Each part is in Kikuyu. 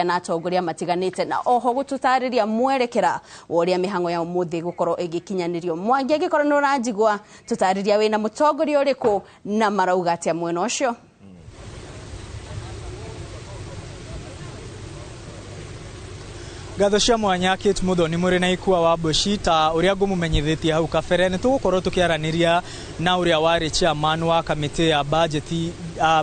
Na atongoria matiganĩte na oho gũtũtarĩria mwerekera wa ũrĩa mĩhang'o ya ũmũthĩ gũkorwo ĩgĩkinyanĩrio. Mwangi, angĩkorwo nĩ ũranjigua, tũtarĩria wĩna mũtongoria ũrĩkũ na marauga atĩa mwena ũcio. Ngatho cia mwanya, Kate Muthoni mũrĩ na Ikua wa Mbuci. Ta ũrĩa ngũmũmenyithĩtie hau kabere, nĩ tũgũkorwo tũkĩaranĩria na ũrĩa warĩ chairman wa kamĩtĩ ya bajeti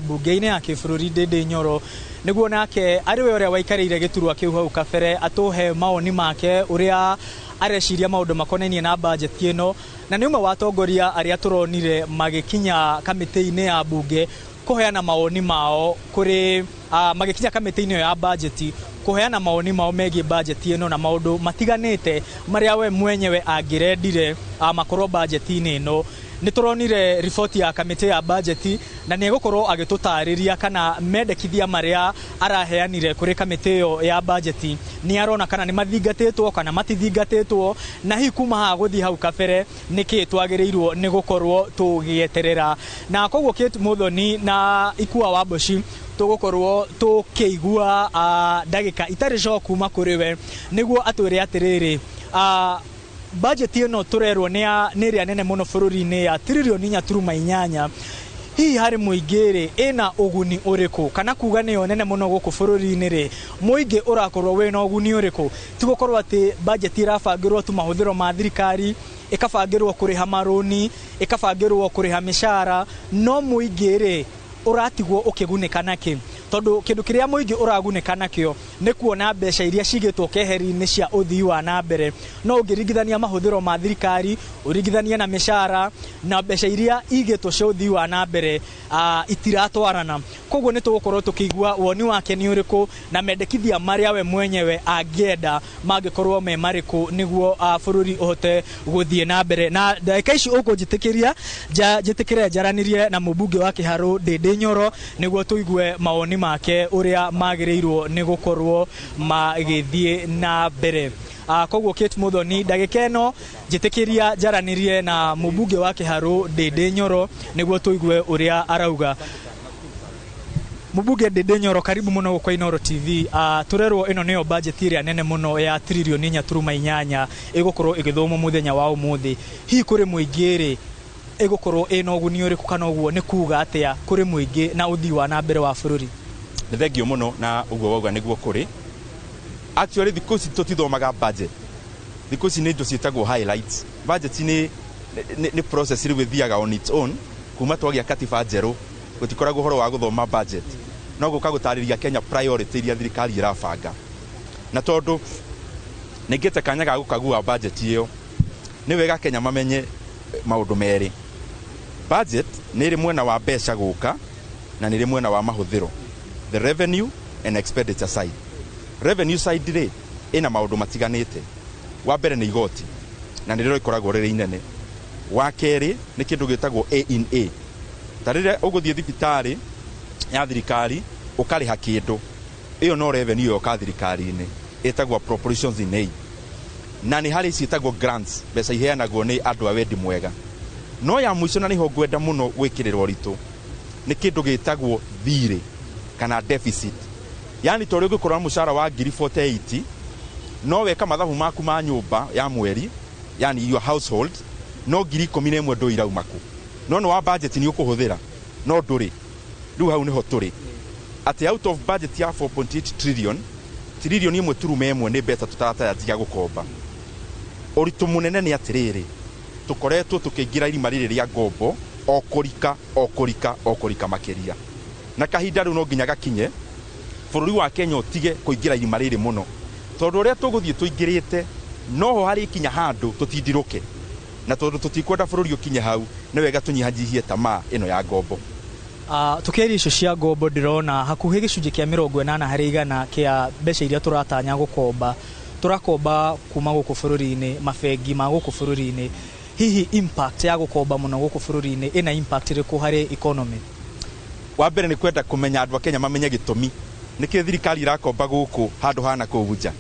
mbunge-inĩ ya kĩbũrũri, Ndindi Nyoro, nĩguo nake arĩ we ũrĩa waikarĩire gĩturwa kĩu hau kabere atũhe mawoni make ũrĩa areciria maũndũ makonainie na bajeti ĩno, na nĩ ũmwe wa atongoria arĩa tũronire magĩkinya kamĩtĩ-inĩ ya mbunge kũheana mawoni mao kũrĩ magĩkinya kamĩtĩ-inĩ ĩyo ya bajeti kũheana mawoni mao megiĩ bajeti ĩno na maũndũ matiganĩte marĩa we mwenyewe angĩrendire makorwo bajeti-inĩ ĩno. Nĩ tũronire riboti ya kamĩtĩ ya bajeti na nĩ egũkorwo agĩtũtarĩria kana mendekithia marĩa araheanire kũrĩ kamĩtĩ ĩyo ya bajeti nĩ arona kana nĩ mathingatĩtwo kana matithingatĩtwo, na hihi kuma haha gũthiĩ hau kabere nĩkĩ twagĩrĩirwo nĩ gũkorwo tũgĩeterera. Na koguo Kate Muthoni na Ikua wa Mboci, tũgũkorwo tũkĩigua ndagĩka itarĩ co kuma kũrĩ we nĩguo atwĩre atĩrĩrĩ, budget ĩno tũrerwo nĩ ĩrĩa nene mũno bũrũri-inĩ ya tiririoni 4.8, hihi harĩ mũingĩ rĩ, ĩna ũguni ũrĩkũ? Kana kuga nĩyo nene mũno gũkũ bũrũri-inĩ rĩ, mũingĩ ũrakorwo wĩna ũguni ũrĩkũ? Ti gũkorwo atĩ budget ĩrabangĩrwo tu mahũthĩro ma thirikari, ĩkabangĩrwo kũrĩha marũni, ĩkabangĩrwo kũrĩha mĩcara, no mũingĩ rĩ, ũratigwo ũkĩgunĩka nakĩ? Tondũ kĩndũ kĩrĩa mũingĩ ũragunĩka nakĩo nĩ kuona mbeca iria cigĩtwo keheri-inĩ cia ũthii wa na mbere, no ũngĩringithania mahũthĩro ma thirikari, ũringithanie na mĩcara na mbeca iria igĩtwo cia ũthii wa na mbere, itiratwarana. Koguo nĩ tũgũkorwo tũkĩigua woni wake nĩ ũrĩkũ na mendekithia marĩa we mwenyewe angĩenda mangĩkorwo me marĩkũ nĩguo bũrũri ũhote gũthiĩ na mbere. Na ndagĩka ici ũkũnjĩtĩkĩria njĩtĩkĩre njaranĩrie na mũmbunge wa Kĩharũ, Ndindi Nyoro, nĩguo tũigue mawoni make ũrĩa magĩrĩirwo nĩ gũkorwo magĩthiĩ na mbere. Koguo Kate Muthoni, ndagĩka ĩno njĩtĩkĩria njaranĩrie na mũmbunge wa Kĩharũ, Ndindi Nyoro, nĩguo tũigue ũrĩa arauga. Mũmbunge Ndindi Nyoro, karibu mũno gũkũ Inooro TV. Tũrerwo ĩno nĩyo bajeti ĩrĩa nene mũno ya tiririoni 4.8 ĩgũkorwo ĩgĩthomwo mũthenya wa ũmũthĩ. Hihi kũrĩ mũingĩ rĩ, ĩgũkorwo ĩna ũguni ũrĩkũ, kana ũguo nĩ kuga atĩa kũrĩ mũingĩ na ũthii wa na mbere wa bũrũri? Nĩ thengio mũno. Na ũguo wauga nĩguo kũrĩ. Actually, thikũ ici tũtithomaga budget, thikũ ici nĩ indo ciĩtagwo highlights. Budget nĩ process rĩu ĩthiaga on its own. Kuma twagĩa katiba njerũ, gũtikoragwo ũhoro wa gũthoma budget, no gũka gũtarĩria Kenya priority iria thirikari ĩrabanga. Na tondũ nĩngĩte kanya ga gũkagua budget ĩyo, nĩ wega Kenya mamenye maũndũ merĩ. Budget nĩ ĩrĩ mwena wa mbeca gũka na nĩ ĩrĩ mwena wa mahũthĩro, the revenue and expenditure side. Revenue side rĩ, ĩna maũndũ matiganĩte. Wa mbere nĩ igoti, na nĩrĩo rĩkoragwo rĩrĩ inene. Wa kerĩ nĩ kĩndũ gĩtagwo A in A, ta rĩrĩa ũgũthiĩ thibitarĩ ya thirikari ũkarĩha kĩndũ, ĩyo no revenue yoka thirikari-inĩ, ĩtagwo appropriations in aid. Na nĩ harĩ ciĩtagwo grants, mbeca iheanagwo nĩ andũ a wendi mwega. No ya mũico, na nĩho ngwenda mũno gwĩkĩrĩra ũritũ, nĩ kĩndũ gĩtagwo thirĩ kana deficit. Yani ta ũrĩa ũngĩkorwo na mũcara wa ngiri 48, no weka mathabu maku ma nyũmba ya mweri, yani your household, no ngiri 11 ndũĩ irauma kũ. No nĩ wa budget nĩ ũkũhũthĩra, no ndũrĩ. Rĩu hau nĩho tũrĩ, atĩ out of budget ya 4.8 trillion, tiririoni 1.1 nĩ mbeca tũtaratarajia gũkomba. Ũritũ mũnene nĩ atĩrĩrĩ, tũkoretwo tũkĩingĩra irima rĩrĩ rĩa ngombo o kũrika o kũrika o kũrika makĩria, na kahinda rĩu no nginya gakinye bũrũri wa Kenya ũtige kũingĩra irima rĩrĩ mũno, tondũ ũrĩa tũgũthiĩ tũingĩrĩte noho harĩkinya handũ tũtindirũke. Na tondũ tũtikwenda bũrũri ũkinye hau, nĩ wega tũnyihanyihie tamaa ĩno ya ngombo. Tũkĩaria icio cia ngombo, ndĩrona hakuhĩ gĩcunjĩ kĩa 80% kĩa mbeca iria tũratanya gũkomba tũrakomba kuma gũkũ bũrũri-inĩ, mabengi ma gũkũ bũrũri-inĩ. Hihi impact ya gũkomba mũno gũkũ bũrũri-inĩ ĩna impact ĩrĩkũ harĩ economy? Wa mbere nĩ kwenda kũmenya, andũ a Kenya mamenye gĩtũmi nĩkĩ thirikari irakomba gũkũ handũ hana kũu nja.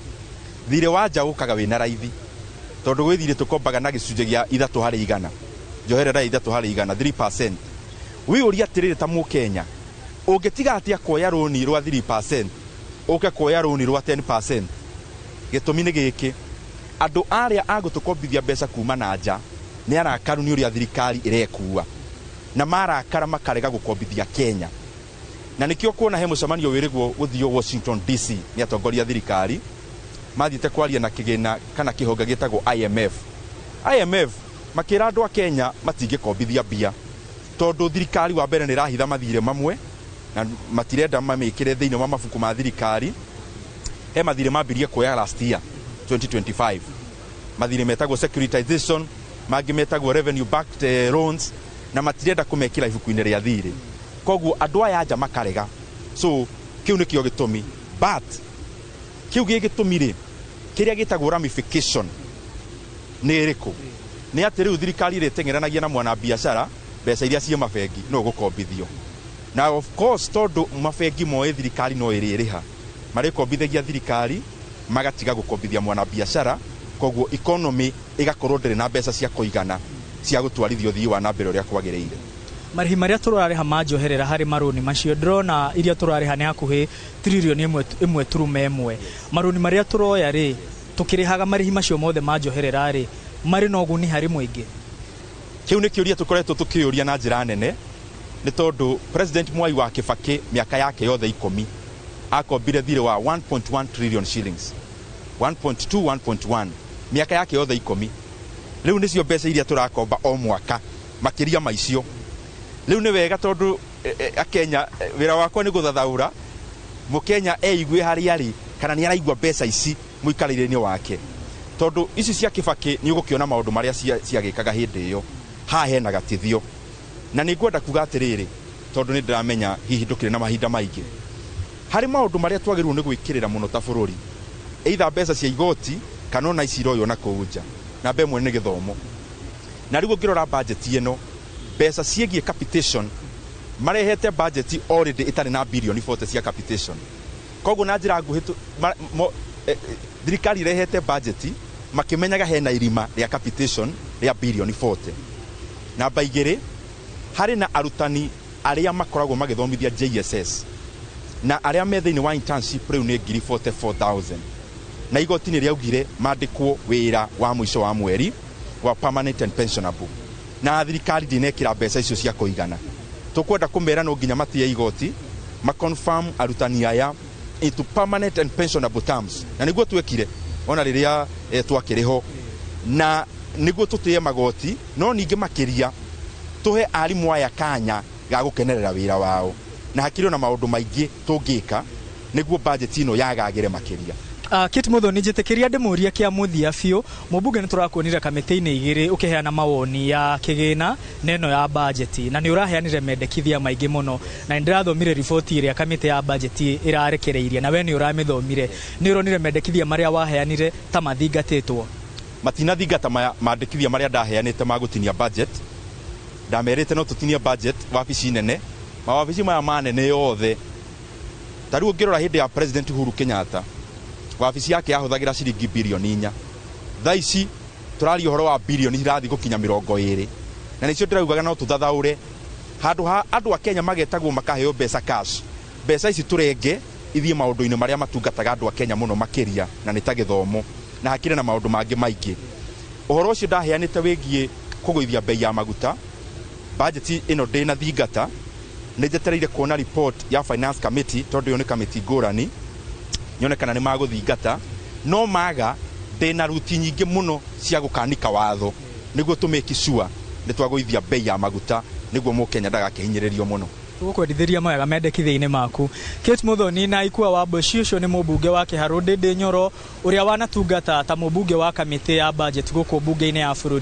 Thirĩ wa nja ũkaga wĩna raithi, tondũ gwĩ thirĩ tũkombaga na gĩcunjĩ gĩa 3%, njoherera ya 3%, 3%. Wĩyũrie atĩrĩrĩ, ta mũkenya, ũngĩtiga atĩa kuoya rũni rwa 3%? Ũke kuoya rũni rwa 10%. Gĩtũmi nĩ gĩkĩ, andũ arĩa a gũtũkombithia mbeca kuma na nja nĩ arakaru nĩ ũrĩa thirikari ĩrekua, na marakara makarega gũkombithia Kenya. Na nĩkĩo kuona he mũcemanio wĩrĩgwo gũthio Washington DC nĩ atongoria thirikari mathiĩte kwaria na kĩgĩna kana kĩhonge gĩtagwo IMF. IMF makĩra andũ a Kenya matingĩkombithia mbia tondũ thirikari wa mbere nĩ ĩrahitha mathirĩ mamwe na matirenda mamĩkĩre thĩinĩ wa mabuku ma thirikari. He mathirĩ mambirie kuoya last year 2025, mathirĩ metagwo securitization, mangĩ metagwo revenue backed loans, na matirenda kũmekĩra ibuku-inĩ rĩa thirĩ. Koguo andũ aya anja makarega. So kĩu nĩkĩo gĩtũmi. But kĩu gĩ gĩtũmi rĩ, kĩrĩa gĩtagwo ramification nĩ ĩrĩkũ? Nĩ atĩ rĩu thirikari ĩrĩteng'eranagia na mwanabiacara mbeca iria ciĩ mabengi no gũkombithio. Na of course tondũ mabengi moĩ thirikari no ĩrĩrĩha, marĩkombithagia thirikari magatiga gũkombithia mwanabiacara, koguo economy ĩgakorwo ndĩrĩ na mbeca cia kũigana cia gũtwarithia ũthii wa na mbere ũrĩa kwagĩrĩire. Marĩhi marĩa tũrarĩha ma njoherera harĩ marũni macio ndĩrona iria tũrarĩha nĩ hakuhĩ tririoni 1.1. Marũni marĩa tũroya rĩ, tũkĩrĩhaga marĩhi macio mothe ma njoherera rĩ, marĩ na ũguni harĩ mũingĩ? Kĩu nĩ kĩũria tũkoretwo tũkĩũria na njĩra nene, nĩ tondũ President Mwai wa Kibaki mĩaka yake yothe 10 akombire thirĩ wa 1.1 trillion shillings, 1.2 1.1 mĩaka yake yothe 10. Rĩu nĩcio mbeca iria tũrakomba o mwaka makĩria ma icio. Rĩu nĩ wega tondũ Akenya, wĩra wakwa nĩ gũthathaũra mũkenya eigue harĩa arĩ kana nĩ araigua mbeca ici mũikarĩre-inĩ wake, tondũ ici cia Kibaki nĩ ũgũkĩona maũndũ marĩa ciagĩkaga hĩndĩ ĩyo. Haha hena gatithio, na nĩ ngwenda kuga atĩrĩrĩ, tondũ nĩ ndĩramenya hihi ndũkĩrĩ na mahinda maingĩ, harĩ maũndũ marĩa twagĩrĩirwo nĩ gwĩkĩrĩra mũno ta bũrũri, either mbeca cia igoti kana ona ici iroywo na kũu nja. Namba ĩmwe nĩ gĩthomo. Na rĩu ũngĩrora budget ĩno, mbeca ciĩgiĩ capitation marehete budget already ĩtarĩ na bilioni 40 cia capitation. Koguo na njĩra nguhĩ thirikari ĩrehete budget makĩmenyaga hena irima rĩa capitation rĩa bilioni 40. Namba igĩrĩ, harĩ na arutani arĩa makoragwo magĩthomithia JSS na arĩa me thĩinĩ wa internship rĩu nĩ 44,000, na igoti nĩ rĩaugire mandĩkwo wĩra wa mũico wa mweri wa permanent and pensionable, na thirikari ndĩnekĩra mbeca icio cia kũigana. Tũkwenda kũmera no nginya matie igoti maconfirm arutani aya into permanent and pensionable terms, na nĩguo twekire ona rĩrĩa twakĩrĩ ho, na nĩguo tũtĩe magoti, no ningĩ makĩria tũhe arimũ aya kanya ga gũkenerera wĩra wao, na hakĩrĩ ona maũndũ maingĩ tũngĩka nĩguo budget ĩno yagagĩre makĩria. Kate Muthoni, njĩtĩkĩria ndĩmũrie kĩa mũthia biũ. Mũmbunge, nĩ tũrakuonire kamĩtĩ-inĩ igĩrĩ ũkĩheana mawoni ya kĩgĩna na ĩno ya bajeti, na nĩ ũraheanire mendekithia maingĩ mũno, na nĩ ndĩrathomire riboti ĩrĩa kamĩtĩ ya bajeti ĩrarekereirie, na we nĩ ũramĩthomire. Nĩ ũronire mendekithia marĩa waheanire ta mathingatĩtwo? Matinathingata mandĩkithia marĩa ndaheanĩte ma gũtinia budget. Ndamerĩte no tũtinie budget wabici nene, mawabici maya manene yothe. Ta rĩu ũngĩrora hĩndĩ ya President Uhuru Kenyatta, wabici yake yahũthagĩra ciringi bilioni 4. Thaa ici tũraria ũhoro wa bilioni irathiĩ gũkinya 20, na nĩcio ndĩraugaga no tũthathaũre handũ ha andũ a Kenya magetagwo makaheo mbeca cash. Mbeca ici tũrenge ithiĩ maũndũ-inĩ marĩa matungataga andũ a Kenya mũno makĩria, na nĩ ta gĩthomo, na hakĩrĩ na maũndũ mangĩ maingĩ. Ũhoro ũcio ndaheanĩte wĩgiĩ kũgũithia bei ya maguta, budget ĩno ndĩnathingata, nĩ njetereire kuona report ya finance committee, tondũ ĩyo nĩ kamĩtĩ ngũrani, nyone kana nĩ magũthingata. No maga, ndĩna ruti nyingĩ mũno cia gũkanika watho nĩguo tũmake sure nĩ twagũithia bei ya maguta nĩguo mũkenya ndagakĩhinyĩrĩrio mũno. Tũgũkwendithĩria mawega mendekithia-inĩ maku. Kate Muthoni na Ikua wa Mboci, ũcio nĩ mũmbunge wa Kĩharũ Ndĩndĩ Nyoro, ũrĩa wanatungata ta mũmbunge wa kamĩtĩ ya budget gũkũ mbunge-inĩ ya bũrũri.